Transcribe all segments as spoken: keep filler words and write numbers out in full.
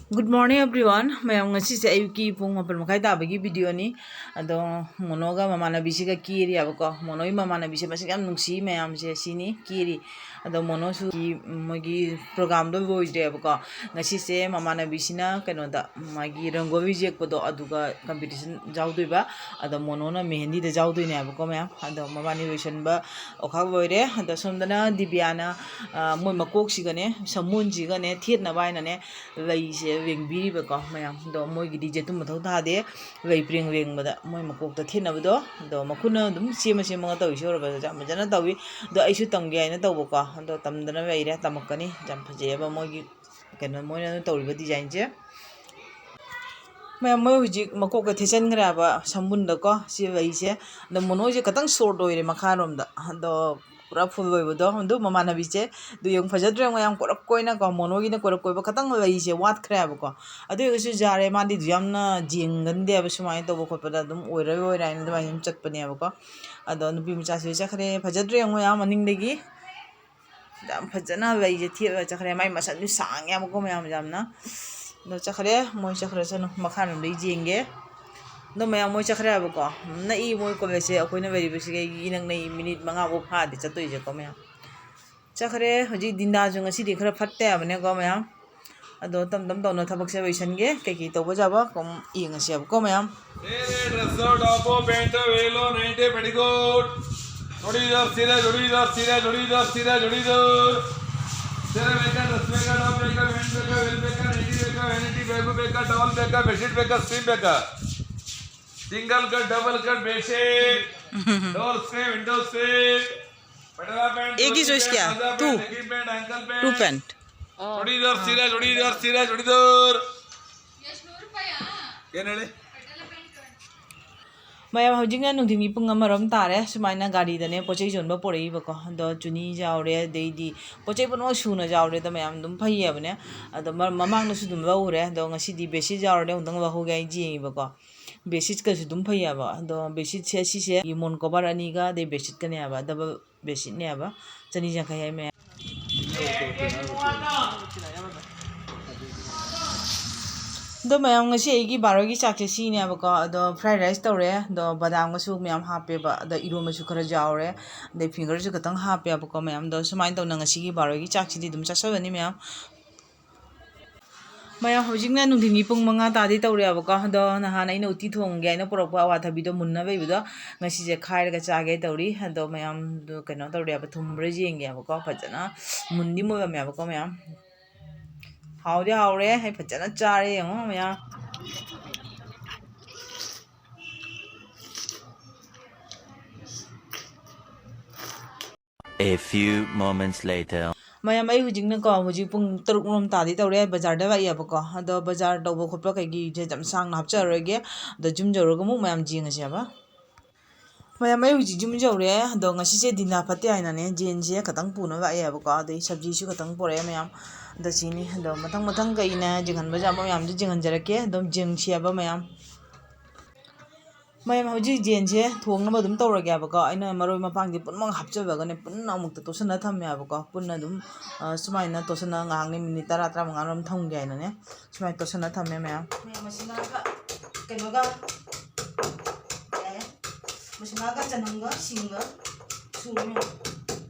Good morning everyone. ꯃꯌꯥꯝ, ꯉꯁꯤꯁꯦ ꯑꯌꯨꯛꯀꯤ ꯄꯨꯡ ꯃꯥꯄꯟ ꯃꯈꯥꯏ ꯇꯥꯕꯒꯤ videoꯅꯤ꯫ ꯑꯗꯣ ꯃꯣꯅꯣꯒ ꯃꯃꯥꯟꯅꯕꯤꯁꯤꯒ ꯀꯦꯔꯤ ꯍꯥꯏꯕꯀꯣ꯫ ꯃꯣꯅꯣꯒꯤ ꯃꯃꯥꯟꯅꯕꯤꯁꯦ ꯃꯁꯛ ꯌꯥꯝ ꯅꯨꯡꯁꯤ ꯃꯌꯥꯝꯁꯦ, ꯁꯤꯅꯤ ꯀꯦꯔꯤ꯫ ꯑꯗꯣ ꯃꯣꯅꯣꯁꯨ ꯃꯣꯏꯒꯤ programꯗꯣ ꯂꯣꯏꯗ꯭ꯔꯦꯕꯀꯣ꯫ ꯉꯁꯤꯁꯦ ꯃꯃꯥꯟꯅꯕꯤꯁꯤꯅ ꯀꯩꯅꯣꯗ ꯃꯥꯒꯤ ꯔꯪꯒꯣꯂꯤ ꯌꯦꯛꯄꯗꯣ ꯑꯗꯨꯒ competition ꯌꯥꯎꯗꯣꯏꯕ꯫ ꯑꯗꯣ ꯃꯣꯅꯣꯅ ꯃꯦꯍꯦꯟꯗꯤꯗ ꯌꯥꯎꯗꯣꯏꯅꯦꯕꯀꯣ ꯃꯌꯥꯝ꯫ ꯑꯗꯣ ꯃꯕꯥꯅꯤ ꯂꯣꯏꯁꯟꯕ ꯑꯣꯈꯥꯛ ꯂꯣꯏꯔꯦ꯫ ꯑꯗꯣ ꯁꯣꯝꯗꯅ ꯗꯤꯕꯤꯌꯥꯅ, ꯑ, ꯃꯣꯏ ꯃꯀꯣꯛꯁꯤꯒꯅꯦ ꯁꯝꯕꯨꯟꯁꯤꯒꯅꯦ ꯊꯦꯠꯅꯕ ꯍꯥꯏꯅꯅꯦ ꯂꯩꯁꯦ ꯂꯦꯡꯕꯤꯔꯤꯕꯀꯣ ꯃꯌꯥꯝ꯫ ꯑꯗꯣ ꯃꯣꯏꯒꯤꯗꯤ ꯌꯦꯇꯨꯝ ꯃꯊꯧ ꯊꯥꯗꯦ, ꯂꯩ ꯄ꯭ꯔꯦꯡ ꯂꯦꯡꯕꯗ ꯃꯣꯏ ꯃꯀꯣꯛꯇ ꯊꯦꯠꯅꯕꯗꯣ꯫ ꯑꯗꯣ ꯃꯈꯨꯠꯅ ꯑꯗꯨꯝ ꯁꯦꯝꯃ ꯁꯦꯝꯃꯒ ꯇꯧꯔꯤꯁꯦ ꯎꯔꯕ? ꯌꯥꯝ ꯐꯖꯅ ꯇꯧꯏ꯫ ꯑꯗꯣ ꯑꯩꯁꯨ ꯇꯝꯒꯦ ꯍꯥꯏꯅ ꯇꯧꯕꯀꯣ꯫ ꯑꯗꯣ ꯇꯝꯗꯅ ꯂꯩꯔꯦ, ꯇꯝꯃꯛꯀꯅꯤ꯫ ꯌꯥꯝ ꯐꯖꯩꯑꯕ ꯃꯣꯏꯒꯤ ꯀꯩꯅꯣ, ꯃꯣꯏꯅ ꯇꯧꯔꯤꯕ designꯁꯦ꯫ ꯃꯌꯥꯝ, ꯃꯣꯏ ꯍꯧꯖꯤꯛ ꯃꯀꯣꯛꯇ ꯊꯦꯠꯆꯟꯈ꯭ꯔꯦ ꯍꯥꯏꯕ ꯁꯝꯕꯨꯟꯗꯀꯣ, ꯁꯤ ꯂꯩꯁꯦ꯫ ꯑꯗꯣ ꯃꯣꯅꯣꯁꯦ ꯈꯤꯇꯪ short ꯑꯣꯏꯔꯦ ꯃꯈꯥꯔꯣꯝꯗ, ꯑꯗꯣ ꯄꯨꯔꯥ full ꯑꯣꯏꯕꯗꯣ꯫ ꯑꯗꯨ ꯃꯃꯥꯟꯅꯕꯤꯁꯦ, ꯑꯗꯨ ꯌꯦꯡꯉꯨ, ꯐꯖꯗ꯭ꯔꯦ ꯌꯦꯡꯉꯨ, ꯌꯥꯝ ꯀꯣꯏꯔꯞ ꯀꯣꯏꯅꯀꯣ꯫ ꯃꯣꯅꯣꯒꯤꯅ ꯀꯣꯏꯔꯞ ꯀꯣꯏꯕ ꯈꯤꯇꯪ ꯂꯩꯁꯦ ꯋꯥꯠꯈ꯭ꯔꯦ ꯍꯥꯏꯕꯀꯣ꯫ ꯑꯗꯨ ꯑꯣꯏꯔꯒꯁꯨ ꯌꯥꯔꯦ, ꯃꯥꯗꯤ ꯑꯗꯨ ꯌꯥꯝꯅ ꯌꯦꯡꯒꯟꯗꯦꯕ, ꯁꯨꯃꯥꯏꯅ ꯇꯧꯕ ꯈꯣꯠꯄꯗ ꯑꯗꯨꯝ ꯑꯣꯏꯔꯣꯏ ꯑꯣꯏꯔꯦ ꯍꯥꯏꯅ ꯑꯗꯨꯃꯥꯏꯅ ꯑꯗꯨꯝ ꯆꯠꯄꯅꯦꯕꯀꯣ꯫ ꯑꯗꯣ ꯅꯨꯄꯤ ꯃꯆꯥꯁꯨ ꯆꯠꯈ꯭ꯔꯦ, ꯐꯖꯗ꯭ꯔꯦ ꯌꯦꯡꯉꯨ, ꯌꯥꯝ ꯃꯅꯤꯡꯗꯒꯤ꯫ ꯌꯥꯝ ꯐꯖꯅ ꯂꯩꯁꯦ ꯊꯦꯠꯂꯒ ꯆꯠꯈ꯭ꯔꯦ꯫ ꯃꯥꯏ ꯃꯁꯝꯁꯨ ꯁꯥꯡꯉꯦꯕꯀꯣ ꯃꯌꯥꯝ ꯌꯥꯝꯅ꯫ ꯑꯗꯣ ꯆꯠꯈ꯭ꯔꯦ, ꯃꯣꯏ ꯆꯠꯈ꯭ꯔꯁꯅꯨ, ꯃꯈꯥꯔꯣꯝꯗ ꯌꯦꯡꯒꯦ꯫ ꯑꯗꯣ ꯃꯌꯥꯝ ꯃꯣꯏ ꯆꯠꯈ꯭ꯔꯦ ꯍꯥꯏꯕꯀꯣ꯫ ꯅꯛꯏ ꯃꯣꯏ collegeꯁꯦ, ꯑꯩꯈꯣꯏꯅ ꯂꯩꯔꯤꯕꯁꯤꯒ ꯏꯅꯛ ꯅꯛꯏ, minute ꯃꯉꯥꯐꯥꯎ ꯐꯥꯗꯦ ꯆꯠꯇꯣꯏꯁꯦꯀꯣ ꯃꯌꯥꯝ꯫ ꯆꯠꯈ꯭ꯔꯦ꯫ ꯍꯧꯖꯤꯛ ꯗꯤꯟꯗꯥꯁꯨ ꯉꯁꯤꯗꯤ ꯈꯔ ꯐꯠꯇꯦ ꯍꯥꯏꯕꯅꯦꯀꯣ ꯃꯌꯥꯝ꯫ ꯑꯗꯣ ꯇꯞ ꯇꯞ ꯇꯧꯅ ꯊꯕꯛꯁꯦ ꯂꯣꯏꯁꯟꯒꯦ, ꯀꯩꯀꯩ ꯇꯧꯕ ꯌꯥꯕ ꯀꯨꯝ ꯌꯦꯡꯉꯁꯦꯕꯀꯣ ꯃꯌꯥꯝ꯫ तेरे ड्रेसो टॉपो पैंटो वेलो नाइटी पेटीकोट। जोड़ी दर सिरे, जोड़ी दर सिरे, जोड़ी दर सिरे, जोड़ी दर। तेरे बेका, ड्रेस बेका, टॉप बेका, पैंट बेका, वेल बेका, नाइटी बेका, वैनिटी बैग बेका, टॉवल बेका, बेडशीट बेका, स्ट्रिप बेका। Single cut, double cut bedsheet, door strip, window strip, Patiala pant, एक ही धोती choice पैंट, क्या? Palazzo Two? Pant, legging pant, ankle pant. Two pant. जोड़ी दर सिरे, जोड़ी दर सिरे, जोड़ी दर। ꯃꯌꯥꯝ, ꯍꯧꯖꯤꯛꯅ ꯅꯨꯡꯊꯤꯜꯒꯤ ꯄꯨꯡ ꯑꯃꯔꯣꯝ ꯇꯥꯔꯦ꯫ ꯁꯨꯃꯥꯏꯅ ꯒꯥꯔꯤꯗꯅꯦ ꯄꯣꯠ ꯆꯩ ꯌꯣꯟꯕ ꯄꯣꯔꯛꯏꯕꯀꯣ꯫ ꯑꯗꯣ ꯆꯨꯅꯤ ꯌꯥꯎꯔꯦ, ꯑꯗꯩꯗꯤ ꯄꯣꯠ ꯆꯩ ꯄꯨꯝꯅꯃꯛ ꯁꯨꯅ ꯌꯥꯎꯔꯦꯗ ꯃꯌꯥꯝ, ꯑꯗꯨꯝ ꯐꯩꯌꯦꯕꯅꯦ꯫ ꯑꯗꯣ ꯃ-, ꯃꯃꯥꯡꯗꯁꯨ ꯑꯗꯨꯝ ꯂꯧꯔꯦ꯫ ꯑꯗꯣ ꯉꯁꯤꯗꯤ ꯕꯦꯗꯁꯤꯠ ꯌꯥꯎꯔꯦ, ꯑꯃꯨꯛꯇꯪ ꯂꯧꯍꯧꯒꯦ ꯍꯥꯏꯅ ꯌꯦꯡꯉꯤꯕꯀꯣ꯫ ꯕꯦꯗꯁꯤꯠꯀꯁꯨ ꯑꯗꯨꯝ ꯐꯩꯌꯦꯕ꯫ ꯑꯗꯣ ꯕꯦꯗꯁꯤꯠꯁꯦ ꯁꯤꯁꯦ ꯃꯣꯟ ꯀꯣꯕꯔ ꯑꯅꯤꯒ ꯑꯗꯩ ꯕꯦꯗꯁꯤꯠꯀꯅꯦꯕ꯫ ꯗꯕꯜ ꯕꯦꯗꯁꯤꯠꯅꯦꯕ꯫ ꯆꯅꯤ ꯌꯥꯡꯈꯩ ꯍꯥꯏ ꯃꯌꯥꯝ꯫ ꯑꯗꯣ ꯃꯌꯥꯝ, ꯉꯁꯤ ꯑꯩꯒꯤ ꯕꯥꯔꯣꯒꯤ ꯆꯥꯛꯁꯦ ꯁꯤꯅꯦꯕꯀꯣ꯫ ꯑꯗꯣ fried rice ꯇꯧꯔꯦ, ꯑꯗꯣ ꯕꯗꯥꯝꯒꯁꯨ ꯃꯌꯥꯝ ꯍꯥꯞꯄꯦꯕ, ꯑꯗ ꯏꯔꯣꯟꯕꯁꯨ ꯈꯔ ꯌꯥꯎꯔꯦ, ꯑꯗꯩ finger ꯁꯨ ꯈꯤꯇꯪ ꯍꯥꯞꯄꯦꯕꯀꯣ ꯃꯌꯥꯝ꯫ ꯑꯗꯣ ꯁꯨꯃꯥꯏꯅ ꯇꯧꯅ ꯉꯁꯤꯒꯤ ꯕꯥꯔꯣꯒꯤ ꯆꯥꯛꯁꯤꯗꯤ ꯑꯗꯨꯝ ꯆꯥꯁꯜꯂꯅꯤ ꯃꯌꯥꯝ꯫ ꯃꯌꯥꯝ, ꯍꯧꯖꯤꯛꯅ ꯅꯨꯡꯊꯤꯟꯒꯤ ꯄꯨꯡ ꯃꯉꯥ ꯇꯥꯗꯤ ꯇꯧꯔꯦꯕꯀꯣ꯫ ꯑꯗꯣ ꯅꯍꯥꯟ ꯑꯩꯅ ꯎꯇꯤ ꯊꯣꯡꯒꯦ ꯍꯥꯏꯅ ꯄꯨꯔꯛꯄ ꯑꯋꯥꯊꯕꯤꯗꯣ ꯃꯨꯟꯅꯕ ꯂꯩꯕꯗꯣ, ꯉꯁꯤꯁꯦ ꯈꯥꯏꯔꯒ ꯆꯥꯒꯦ ꯇꯧꯔꯤ꯫ ꯑꯗꯣ ꯃꯌꯥꯝꯗꯣ ꯀꯩꯅꯣ ꯇꯧꯔꯦꯕ, ꯊꯨꯝꯕ꯭ꯔꯥ ꯌꯦꯡꯒꯦꯕꯀꯣ꯫ ꯐꯖꯅ ꯃꯨꯟꯗꯤ ꯃꯨꯜꯂꯝꯃꯦꯕꯀꯣ ꯃꯌꯥꯝ꯫ ꯍꯥꯎꯗꯤ ꯍꯥꯎꯔꯦ꯫ ꯑꯩ ꯐꯖꯅ ꯆꯥꯔꯦ ꯌꯦꯡꯉꯣ ꯃꯌꯥꯝ꯫ A few moments later. ꯃꯌꯥꯝ, ꯑꯩ ꯍꯧꯖꯤꯛꯅꯀꯣ, ꯍꯧꯖꯤꯛ ꯄꯨꯡ ꯇꯔꯨꯛ ꯔꯣꯝ ꯇꯥꯗꯤ ꯇꯧꯔꯦ, ꯕꯖꯥꯔꯗ ꯂꯥꯛꯏꯌꯦꯕꯀꯣ꯫ ꯑꯗꯣ ꯕꯖꯥꯔ ꯇꯧꯕ ꯈꯣꯠꯄ ꯀꯩꯒꯤꯁꯦ ꯌꯥꯝ ꯁꯥꯡꯅ ꯍꯥꯞꯆꯔꯔꯣꯏꯒꯦ꯫ ꯑꯗꯣ ꯌꯨꯝ ꯌꯧꯔꯒ ꯑꯃꯨꯛ ꯃꯌꯥꯝ ꯌꯦꯡꯉꯁꯦꯕ꯫ ꯃꯌꯥꯝ, ꯑꯩ ꯍꯧꯖꯤꯛ ꯌꯨꯝ ꯌꯧꯔꯦ꯫ ꯑꯗꯣ ꯉꯁꯤꯁꯦ ꯗꯤꯟꯗꯥ ꯐꯠꯇꯦ ꯍꯥꯏꯅꯅꯦ, ꯌꯦꯟꯁꯦ ꯈꯇꯪ ꯄꯨꯅꯕ ꯂꯥꯛꯑꯦꯕꯀꯣ꯫ ꯑꯗꯩ ꯁꯕꯖꯤꯁꯨ ꯈꯇꯪ ꯄꯨꯔꯛꯑꯦ ꯃꯌꯥꯝ꯫ ꯑꯗꯣ ꯁꯤꯅꯤ꯫ ꯑꯗꯣ ꯃꯊꯪ ꯃꯊꯪ ꯀꯩꯅ ꯌꯦꯡꯍꯟꯕꯁꯦ ꯑꯃ ꯃꯌꯥꯝꯁꯨ ꯌꯦꯡꯍꯟꯖꯔꯛꯀꯦ꯫ ꯑꯗꯨꯝ ꯌꯦꯡꯁꯦꯕ ꯃꯌꯥꯝ꯫ ꯃꯌꯥꯝ, ꯍꯧꯖꯤꯛ ꯌꯦꯟꯁꯦ ꯊꯣꯡꯅꯕ ꯑꯗꯨꯝ ꯇꯧꯔꯒꯦꯕꯀꯣ꯫ ꯑꯩꯅ ꯃꯔꯣꯏ ꯃꯄꯥꯡꯁꯦ ꯄꯨꯝꯅꯃꯛ ꯍꯥꯞꯆꯜꯂꯒꯅꯦ, ꯄꯨꯟꯅ ꯑꯃꯨꯛꯇ ꯇꯣꯠꯁꯟꯅ ꯊꯝꯃꯦꯕꯀꯣ꯫ ꯄꯨꯟꯅ ꯑꯗꯨꯝ, ꯑ, ꯁꯨꯃꯥꯏꯅ ꯇꯣꯠꯁꯟꯅ ꯉꯥꯏꯍꯥꯛꯅꯦ, ꯃꯤꯅꯤꯠ ꯇꯔꯥ, ꯇꯔꯥꯃꯉꯥꯔꯣꯝ ꯊꯝꯒꯦ ꯍꯥꯏꯅꯅꯦ, ꯁꯨꯃꯥꯏꯅ ꯇꯣꯠꯁꯟꯅ ꯊꯝꯃꯦ ꯃꯌꯥꯝ꯫ ꯃꯌꯥꯝ, ꯃꯁꯤ ꯉꯥꯒ ꯀꯩꯅꯣꯒ, ꯌꯥꯔꯦ꯫ ꯃꯁꯤ ꯉꯥꯒ ꯆꯅꯝꯒ ꯁꯤꯡꯒ ꯁꯨꯔꯦ ꯃꯌꯥꯝ꯫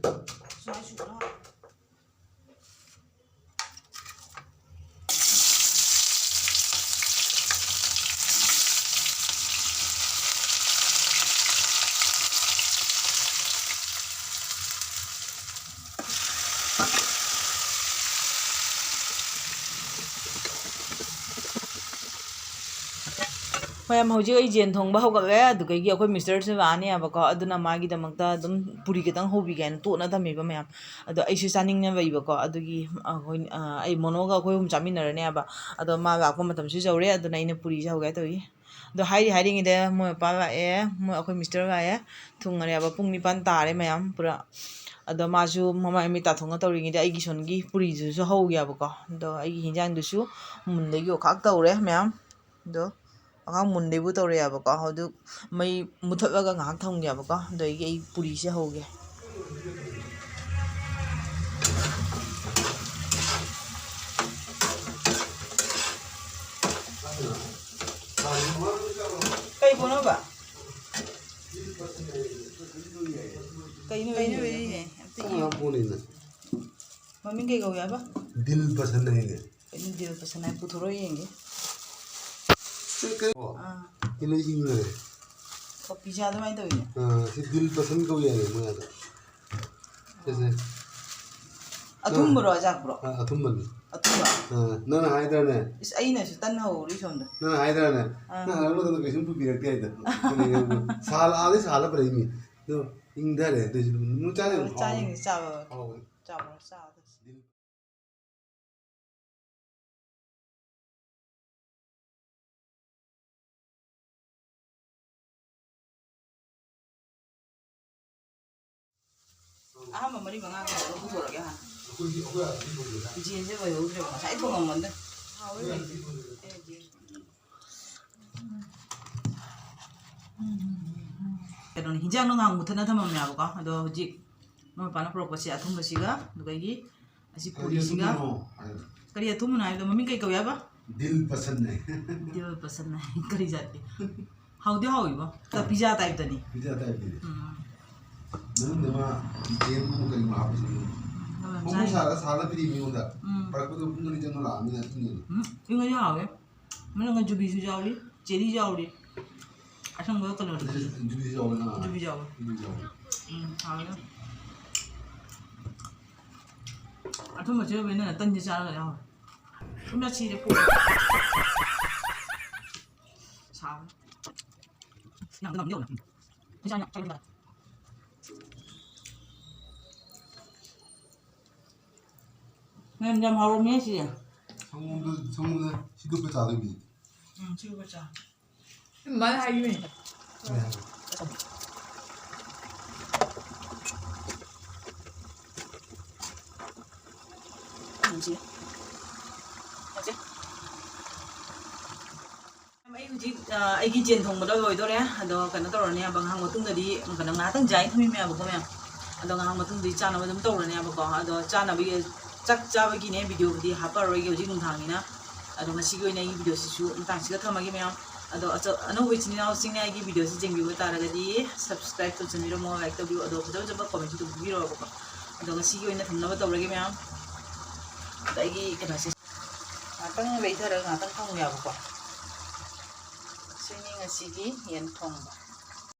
ꯁꯨꯃꯥꯏꯅ ꯁꯨꯔꯒ ꯃꯌꯥꯝ, ꯍꯧꯖꯤꯛ ꯑꯩ ꯌꯦꯟ ꯊꯣꯡꯕ ꯍꯧꯒꯠꯂꯦ꯫ ꯑꯗꯨꯗꯒꯤ ꯑꯩꯈꯣꯏ ꯃꯤꯁꯇꯔꯁꯨ ꯂꯥꯛꯑꯅꯦꯕꯀꯣ, ꯑꯗꯨꯅ ꯃꯥꯒꯤꯗꯃꯛꯇ ꯑꯗꯨꯝ ꯄꯨꯔꯤ ꯈꯤꯇꯪ ꯍꯧꯕꯤꯒꯦ ꯍꯥꯏꯅ ꯇꯣꯠꯅ ꯊꯝꯃꯤꯕ ꯃꯌꯥꯝ꯫ ꯑꯗꯣ ꯑꯩꯁꯨ ꯆꯥꯅꯤꯡꯉꯦꯕ ꯏꯕꯀꯣ, ꯑꯗꯨꯒꯤ ꯑꯩꯈꯣꯏ, ꯑ, ꯑꯩ ꯃꯣꯅꯣꯒ ꯑꯩꯈꯣꯏ ꯑꯍꯨꯝ ꯆꯥꯃꯤꯟꯅꯔꯅꯦꯕ꯫ ꯑꯗꯣ ꯃꯥ ꯂꯥꯛꯄ ꯃꯇꯝꯁꯨ ꯌꯧꯔꯦ, ꯑꯗꯨꯅ ꯑꯩꯅ ꯄꯨꯔꯤꯁꯦ ꯍꯧꯒꯦ ꯇꯧꯔꯤ꯫ ꯑꯗꯣ ꯍꯥꯏꯔꯤ ꯍꯥꯏꯔꯤꯉꯩꯗ ꯃꯣꯏ ꯃꯄꯥ ꯂꯥꯛꯑꯦ, ꯃꯣꯏ ꯑꯩꯈꯣꯏ ꯃꯤꯁꯇꯔ ꯂꯥꯛꯑꯦ, ꯊꯨꯡꯉꯔꯦꯕ꯫ ꯄꯨꯡ ꯅꯤꯄꯥꯟ ꯇꯥꯔꯦ ꯃꯌꯥꯝ ꯄꯨꯔꯥ꯫ ꯑꯗꯣ ꯃꯥꯁꯨ ꯃꯃꯥꯏ ꯃꯃꯤꯠ ꯇꯥꯊꯣꯛꯅ ꯇꯧꯔꯤꯉꯩꯗ ꯑꯩꯒꯤ ꯁꯣꯝꯒꯤ ꯄꯨꯔꯤꯗꯨꯁꯨ ꯍꯧꯒꯦꯕꯀꯣ꯫ ꯑꯗꯣ ꯑꯩꯒꯤ ꯍꯤꯟꯖꯥꯡꯗꯨꯁꯨ ꯃꯨꯟꯗꯒꯤ ꯑꯣꯈꯥꯛ ꯇꯧꯔꯦ ꯃꯌꯥꯝ꯫ ꯑꯗꯣ ꯑꯉꯥꯡ ꯃꯨꯟꯗꯩꯕꯨ ꯇꯧꯔꯦ ꯍꯥꯏꯕꯀꯣ꯫ ꯑꯗꯨ ꯃꯩ ꯃꯨꯊꯠꯂꯒ ꯉꯥꯏꯍꯥꯛ ꯊꯝꯒꯦꯕꯀꯣ꯫ ꯑꯗꯒꯤ ꯑꯩ ꯄꯨꯔꯤꯁꯦ ꯍꯧꯒꯦ꯫ ꯀꯩ ꯄꯣꯠꯅꯣꯕ? ꯀꯩꯅꯣ ꯀꯩꯅꯣ ꯌꯦꯡꯒꯦ꯫ ꯌꯦꯡꯒꯦ? ꯑꯝꯇ ꯌꯦꯡꯒꯦ꯫ ꯁꯅꯥꯄꯣꯠꯅꯤꯅ꯫ ꯃꯃꯤꯡ ꯀꯩ ꯀꯧꯏ ꯍꯥꯏꯕ? ꯗꯤꯜ ꯄꯁꯟ ꯍꯥꯏꯅꯦ꯫ ꯀꯩꯅꯣ ꯗꯤꯜ ꯄꯁꯟ ꯍꯥꯏ? ꯄꯨꯊꯣꯔꯛꯑꯣ ꯌꯦꯡꯒꯦ꯫ ꯁꯤ ꯀꯩ-, ꯑꯥ꯫ ꯀꯩꯅꯣ ꯌꯦꯡꯉꯦ꯫ ꯑꯣ, ꯄꯤꯖꯥ ꯑꯗꯨꯃꯥꯏꯅ ꯇꯧꯋꯤꯅꯦ꯫ ꯑꯥ, ꯁꯤ ꯗꯤꯜ ꯄꯁꯟ ꯀꯧꯏ ꯍꯥꯏꯌꯦ ꯃꯣꯏ ꯑꯗ꯫ ꯁꯤꯁꯦ꯫ ꯑꯊꯨꯝꯕꯔꯣ, ꯑꯖꯥꯛꯄ꯭ꯔꯣ? ꯑꯥ, ꯑꯊꯨꯝꯕꯅꯤ꯫ ꯑꯊꯨꯝꯕ? ꯑꯥ, ꯅꯪꯅ ꯍꯥꯏꯗ꯭ꯔꯅꯦ? ꯏꯁ, ꯑꯩꯅꯁꯨ ꯇꯟ ꯍꯧꯔꯤ ꯁꯣꯝꯗ꯫ ꯅꯪꯅ ꯍꯥꯏꯗ꯭ꯔꯅꯦ? ꯑꯥ꯫ ꯅꯪ ꯍꯜꯂꯛꯄ ꯃꯇꯝꯗ ꯀꯩꯁꯨꯝ ꯄꯨꯕꯤꯔꯛꯇꯦ ꯍꯥꯏꯗ꯫ ꯁꯥꯍꯜꯂ-, ꯑꯥꯗꯩ ꯁꯥꯍꯜꯂ ꯄꯨꯔꯛꯏꯅꯤ꯫ ꯑꯗꯣ ꯏꯪꯊꯔꯦ, ꯑꯗꯨꯏꯁꯨ ꯑꯗꯨꯝ ꯆꯥ ꯌꯦꯡꯉꯨ, ꯆꯥ ꯍꯥꯎꯕꯅꯤ꯫ ꯌꯦꯡꯒꯦ, ꯆꯥꯕ꯫ ꯍꯥꯎꯕꯅꯤ꯫ ꯆꯥꯕ꯭ꯔꯣ? ꯆꯥꯗꯣꯏꯁꯤ꯫ ꯑꯍꯥꯟꯕ ꯃꯔꯤ ꯃꯉꯥ ꯈꯛꯇ ꯄꯨꯊꯣꯔꯛꯑꯒꯦ ꯍꯥꯟꯅ꯫ ꯖꯦꯟꯁꯦ ꯑꯣꯏꯍꯧꯗ꯭ꯔꯦꯕ, ꯉꯁꯥꯏ ꯊꯣꯡꯉꯝꯃꯣꯟꯗ꯫ ꯀꯩꯅꯣꯅꯤ, ꯍꯤꯟꯖꯥꯡꯗꯣ ꯉꯥꯏꯍꯥꯛ ꯃꯨꯊꯠꯅ ꯊꯝꯃꯝꯃꯦꯕꯀꯣ, ꯑꯗꯣ ꯍꯧꯖꯤꯛ ꯃꯣꯏ ꯃꯄꯥꯅ ꯄꯨꯔꯛꯄꯁꯦ ꯑꯊꯨꯝꯕꯁꯤꯒ, ꯑꯗꯨꯒ ꯑꯩꯒꯤ ꯑꯁꯤ ꯀꯔꯤ ꯄꯨꯔꯤꯁꯤꯒ꯫ ꯑꯊꯨꯝꯕꯅꯣ ꯍꯥꯏꯔꯣ꯫ ꯀꯔꯤ ꯑꯊꯨꯝꯕꯅꯣ ꯍꯥꯏꯕꯗꯣ ꯃꯃꯤꯡ ꯀꯩ ꯀꯧꯏ ꯍꯥꯏꯕ? ꯗꯤꯜ ꯄꯁꯟ ꯍꯥꯏ꯫ ꯗꯤꯜ ꯄꯁꯟ ꯍꯥꯏ꯫ ꯀꯔꯤ ꯖꯥꯠꯀꯤ? ꯍꯥꯎꯗꯤ ꯍꯥꯎꯋꯤꯕꯣ꯫ ꯄꯤꯖꯥ ꯇꯥꯏꯞꯇꯅꯤ꯫ ꯄꯤꯖꯥ ꯇꯥꯏꯞꯇꯅꯤ꯫ ꯎꯝ꯫ ꯃꯅꯨꯡꯗ ꯃꯥ ꯖꯦꯝꯒꯨꯝꯕ ꯀꯔꯤꯒꯨꯝꯕ ꯍꯥꯞꯄꯁꯨ ꯑꯗꯨꯝ ꯌꯥꯝ ꯐꯣꯡ ꯐꯣꯡ ꯆꯥꯏ꯫ ꯁꯥꯔꯒ ꯁꯥꯍꯜꯂ ꯄꯤꯔꯛꯏ ꯃꯤꯉꯣꯟꯗ꯫ ꯎꯝ꯫ ꯄꯨꯔꯛꯄꯗꯣ ꯄꯨꯡ ꯑꯅꯤ ꯆꯪꯅ ꯂꯥꯛꯑꯃꯤꯅ ꯏꯪꯉꯦꯅ꯫ ꯎꯝ, ꯏꯪꯉꯗꯤ ꯍꯥꯎꯋꯦ꯫ ꯃꯅꯨꯡꯗ ꯖꯨꯕꯤꯁꯨ ꯌꯥꯎꯔꯤ, ꯆꯦꯔꯤ ꯌꯥꯎꯔꯤ꯫ ꯑꯁꯪꯕ ꯀꯩꯅꯣꯗꯣ꯫ ꯑꯗꯨꯗꯤ ꯖꯨꯕꯤꯁꯨ ꯌꯥꯎꯔꯦ ꯅꯪ꯫ ꯖꯨꯕꯤ ꯌꯥꯎꯋꯦ꯫ ꯖꯨꯕꯤ ꯌꯥꯎꯔꯦ꯫ ꯎꯝ, ꯍꯥꯎꯋꯦ꯫ ꯑꯊꯨꯝꯕ ꯆꯦꯔꯨꯕꯩ ꯅꯪꯅ ꯇꯟꯁꯦ ꯆꯥꯔꯒ ꯌꯥꯎꯔꯦ꯫ ꯁꯨꯝꯅ ꯁꯤꯔꯦ ꯄꯨꯛ꯫ ꯁꯥꯕꯅ꯫ ꯌꯥꯝ ꯉꯝꯗꯤ ꯉꯝꯃꯦ꯫ ꯏꯁꯥ ꯌꯥꯝ ꯆꯪꯉꯦ꯫ ꯌꯥꯝ, ꯌꯥꯝ ꯍꯥꯎꯔꯝꯃꯦ ꯁꯤ꯫ ꯁꯪꯒꯣꯝꯗ, ꯁꯪꯒꯣꯝꯗ ꯁꯤꯗꯣꯛꯄ ꯆꯥꯗꯣꯏꯅꯤ꯫ ꯎꯝ, ꯁꯤꯗꯣꯛꯄ ꯆꯥ꯫ ꯑꯗꯨꯃꯥꯏꯅ ꯍꯥꯏꯈꯤꯕꯅꯦ꯫ ꯀꯩ ꯍꯥꯏꯕ? ꯌꯦꯡꯁꯤ꯫ ꯌꯦꯡꯁꯤ꯫ ꯑꯩ ꯍꯧꯖꯤꯛ, ꯑ, ꯑꯩꯒꯤ ꯖꯦꯟ ꯊꯣꯡꯕꯗꯣ ꯂꯣꯏꯗꯣꯔꯦ꯫ ꯑꯗꯣ ꯀꯩꯅꯣ ꯇꯧꯔꯅꯦꯕ, ꯉꯥꯏꯍꯥꯛ ꯃꯇꯨꯡꯗꯗꯤ, ꯀꯩꯅꯣ, ꯉꯥꯏꯍꯥꯛꯇꯪ ꯖꯥꯏ ꯊꯝꯃꯤꯃꯦꯕꯀꯣ ꯃꯌꯥꯝ꯫ ꯑꯗꯣ ꯉꯥꯏꯍꯥꯛ ꯃꯇꯨꯡꯗꯗꯤ ꯆꯥꯅꯕ ꯑꯗꯨꯝ ꯇꯧꯔꯅꯦꯕꯀꯣ꯫ ꯑꯗꯣ ꯆꯥꯅꯕꯒꯤ, ꯆꯥꯛ ꯆꯥꯕꯒꯤꯅꯦ ꯚꯤꯗꯤꯑꯣꯕꯨꯗꯤ ꯍꯥꯞꯄꯔꯣꯏꯒꯦ ꯍꯧꯖꯤꯛ ꯅꯨꯡꯗꯥꯡꯅꯤꯅ꯫ ꯑꯗꯣ ꯉꯁꯤꯒꯤ ꯑꯣꯏꯅ ꯑꯩꯒꯤ ꯚꯤꯗꯤꯑꯣꯁꯤꯁꯨ ꯃꯇꯥꯡꯁꯤꯒ ꯊꯝꯃꯒꯦ ꯃꯌꯥꯝ꯫ ꯑꯗꯣ ꯑꯆꯧ-, ꯑꯅꯧꯕ ꯏꯆꯤꯟ ꯏꯅꯥꯎꯁꯤꯡꯅ ꯑꯩꯒꯤ ꯚꯤꯗꯤꯑꯣꯁꯤ ꯌꯦꯡꯕꯤꯕ ꯇꯥꯔꯒꯗꯤ subscribe ꯇꯧꯁꯟꯕꯤꯔꯝꯃꯣ, like ꯇꯧꯕꯤꯌꯨ, ꯑꯗꯣ ꯐꯖ ꯐꯖꯕ comment ꯁꯨ ꯑꯗꯨꯝ ꯄꯤꯕꯤꯔꯛꯑꯣꯕꯀꯣ꯫ ꯑꯗꯣ ꯉꯁꯤꯒꯤ ꯑꯣꯏꯅ ꯊꯝꯅꯕ ꯇꯧꯔꯒꯦ ꯃꯌꯥꯝ꯫ ꯑꯗꯣ ꯑꯩꯒꯤ ꯀꯩꯅꯣꯁꯦ ꯉꯥꯛꯇꯪ ꯂꯩꯊꯔꯒ ꯉꯥꯛꯇꯪ ꯊꯝꯒꯦꯕꯀꯣ꯫ ꯁꯤꯅꯤ ꯉꯁꯤꯒꯤ ꯌꯦꯟ ꯊꯣꯡꯕ꯫